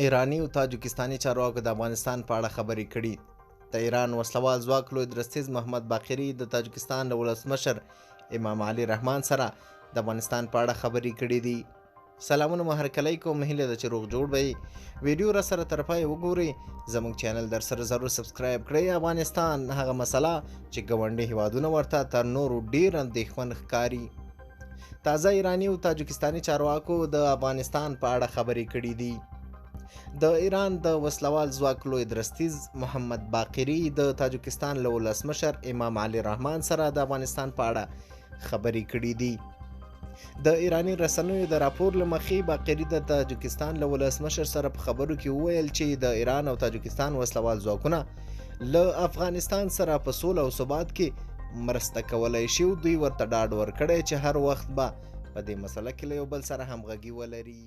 ایراني او تاجکستاني چارواکو د افغانستان په اړه خبرې کړي. د ایران وسلوال ځواک لوی درستیز محمد باقري د تاجکستان له ولسمشر امام علي رحمان سره د افغانستان په اړه خبرې کړې دي. سلامونه مو هرکلی کوم، هیله ده چې روغ جوړ به یئ. ویډیو را سره تر پایه وګورئ، زموږ چینل در سره ضرور سبسکرایب کړئ. افغانستان هغه مسله چې ګاونډي هیوادونه ورته تر نورو ډیر اندېښمن ښکاري. تازه ایراني او تاجکستاني چارواکو د افغانستان په اړه خبرې کړې دي. د ایران د وسلوال ځواک لوی درستیز محمد باقري د تاجکستان له ولسمشر امام علي رحمان سره د افغانستان په اړه خبرې کړې دي. د ایراني رسنیو د راپور له مخې، باقري د تاجکستان له ولسمشر سره په خبرو کې وویل چې د ایران او تاجکستان وسلوال ځواکونه له افغانستان سره په سوله او ثبات کې مرسته کولای شي او دوی ورته ډاډ ورکړی چې هر وخت به په دې مسله کې له یو بل سره همغږي ولري.